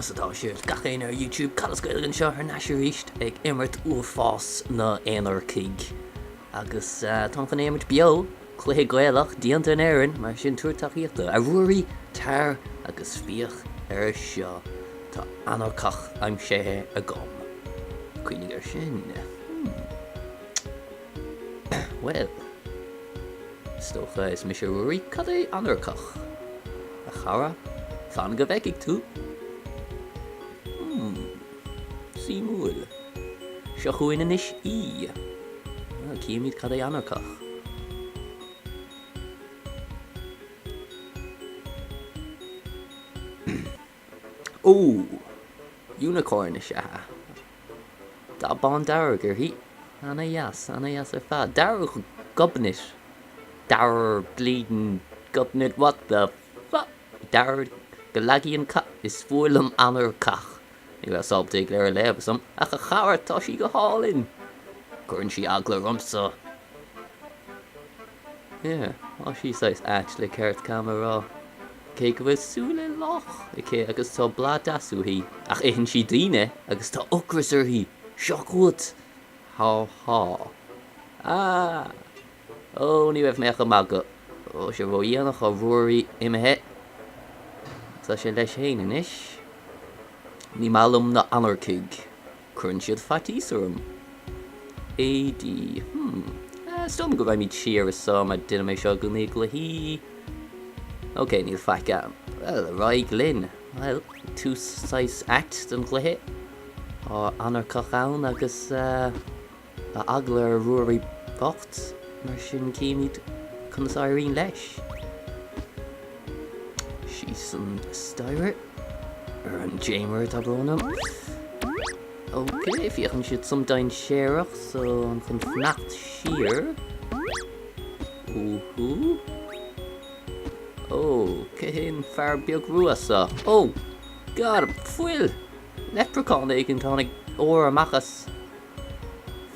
Conas atá sibh? Gach éinne ar YouTube, Cadas Gaeilge anseo thar n-ais arís ag imirt Uafás na Anarcaigh. Agus táim chun é a imirt beo, cluiche Gaelach, déanta in Éirinn, mar sin tabhair tacaíocht do. A Ruairí, tar agus féach ar seo. Tá anarcach aimsithe agam. Cuimhnigh air sin. Hmm. Bhuel. Is dócha, is mise Ruairí, cad é anarcach? A chara, fan go bhfeicfidh tú! Hmm, suimiúil. Seo chugainn anois í. Bhuel, cífimid cad é anarcach. Ó! Unicorn is ea. Dath bándearg uirthi. Ana dheas, ana dheas ar fad. Dearg gobnait. Dearg bleeding gobnait, what the fuck? Dearg go leagaí an cat, is fuath liom anarcach. Ní rabhas ábalta é go léir a léamh, is Ach a chara, tá sí go hálainn! Cuireann sí eagla ormsa. Yeah, tá sí saghas ait le ceart cam a rá. Cé go bhfuil súile lách aici agus tá bláth deas uaithi, ach itheann sí daoine agus tá ocras uirthi! Seo chugat! Há há. Ah! Ó, ní raibh mé ach ag magadh. Tá sé ródhéanach, tá Ruairí imithe. Tá sé leis féin anois. Ní maith liom na anarcaigh. Cuireann siad faitíos orm. AD, Hmm. Is dóigh liom go raghaimid siar anso mar déanaim é seo i gcónaí i gcluichí. Ok, níl faic ann. Bhuel, ar aghaidh linn. Bhuel, tús saghas ait don chluiche. Tá anarcach ann agus tá eagla ar Ruairí bocht, mar sin cífimid conas a éiríonn leis. Síos an staighre. Ar an dréimire tá brón orm. Ok, féachann siad san dainséarach so táim chun fanacht siar. Úhú. Ó, cé hé an fear beag rua so? Oh! God, fuil! Leprechaun éigin, tháinig ór amach as.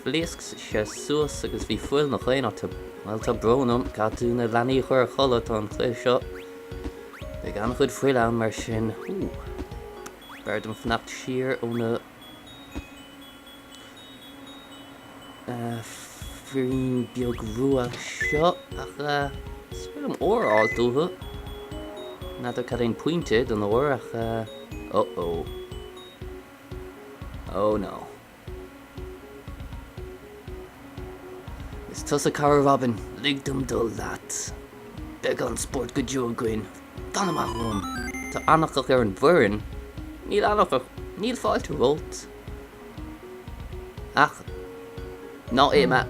Phléasc sé suas agus bhí fuil 'nach aon áit. Bhuel, tá brón orm, caithfidh tú na leanaí a chur a chodladh, tá an cluiche seo, beidh an-chuid fuil ann mar sin. Hú. B'fhearr dom fanacht siar ó na firín beag rua seo, ach is féidir liom ór a fháilt uathu. N'fheadar cad é an pointe don ór ach uh-oh. Oh no. Is tusa cara Robin, lig dom dul leat. Beagán spóirt go deo againn. Fan amach uaim. Tá anarcach ar an bhfoireann. Níl anarcach, níl fáilte romhat. Ach, ná imigh.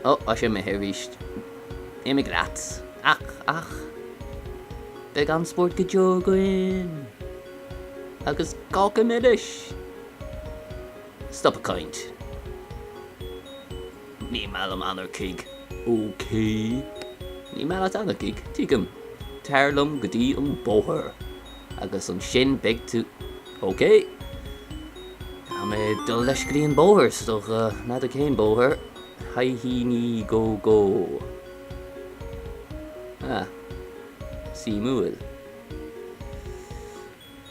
Ó, tá sé imithe arís. Imigh leat. Ach, ach. Beagán spóirt go deo againn. Agus cáca milis! Stop ag caint. Ní maith liom anarcaigh. Ok. Ní maith leat anarcaigh? Tuigim. Tar liom go dtí an bóthar. Agus ansin beidh tú. Ok. Tá mé ag dul leis go dtí an bóthar, is dócha. N'fheadar cén bóthar. Haidhí ní go go. Ah. Suimiúil.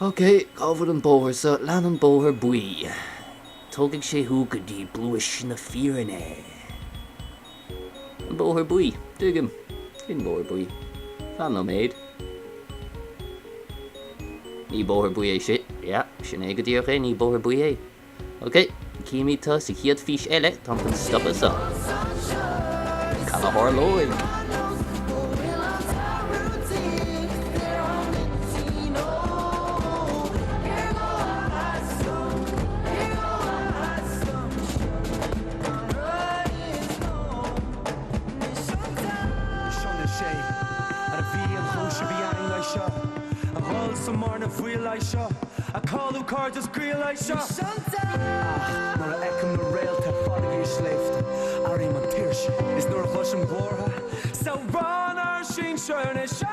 Ok, cá bhfuil an bóthar so? Lean an bóthar buí. Tógfaidh sé thú go dtí pluais na fírinne. An bóthar buí. Tuigim. Cén bóthar buí? Fan nóiméad. Ní bóthar buí é sin. Yeah, sin é go díreach é, ní bóthar buí é. Ok, cífimid tú sa chéad fís eile, táim chun stopadh anso. Cad a tharlóidh? Ach nuair a fheicim na réalta, farraigí is sléibhte, airím an tsaoirse. Is nuair a chloisim glórtha 's amhrán ár sinsear anois.